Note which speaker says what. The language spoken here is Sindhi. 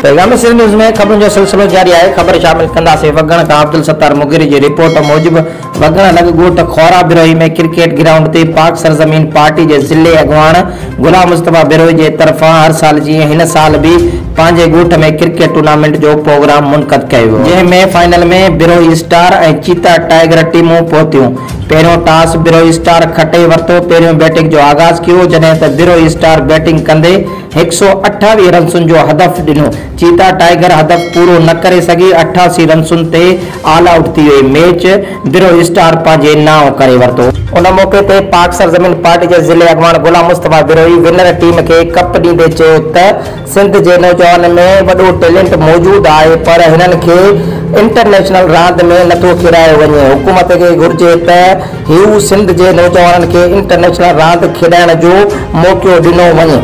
Speaker 1: پيغام سنڌ نيوز ۾ خبرن جو سلسلو جاري آهي، خبر شامل ڪنداسين وڳڻ کان عبدالستار مغيري جي رپورٽ موجب وڳڻ لڳ ڳوٺ خورا بروهي ۾ ڪرڪيٽ گرائونڊ تي پاڪ سرزمين پارٽي جي ضلعي اڳواڻ غلام مصطفيٰ بروهي جي طرفان هر سال جيئن هن سال به پنهنجي ڳوٺ ۾ ڪرڪيٽ ٽورنامينٽ جو پروگرام منعقد ڪيو ويو، جنهن ۾ فائنل ۾ بروهي اسٽار ۽ چيتا ٽائيگر ٽيمون پهتيون، پهريون ٽاس بروهي اسٽار کٽي ورتو، پهريون بيٽنگ جو آغاز ڪيو، جڏهن ته بروهي اسٽار بيٽنگ ڪندي 128 رنسن جو هدف ڏنو، چيتا ٽائيگر هدف پورو نه ڪري سگهي، 88 رنسن تي آل آئوٽ ٿي وئي، ميچ بروهي اسٽار پنهنجي نانء ڪري ورتو. ان موقعي تي پاڪ سرزمين پارٽي جي ضلعي اڳواڻ غلام مصطفيٰ بروهي ونر ٽيم کي ڪپ ڏيندي چيو ته سنڌ جي نوجوانن ۾ وڏو ٽيلنٽ موجود آهي پر هنن کي انٽرنيشنل راند ۾ نٿو کيڏايو وڃي، حڪومت کي گهرجي ته هو سنڌ جي نوجوانن کي انٽرنيشنل راند کيڏائڻ جو موقعو ڏنو وڃي.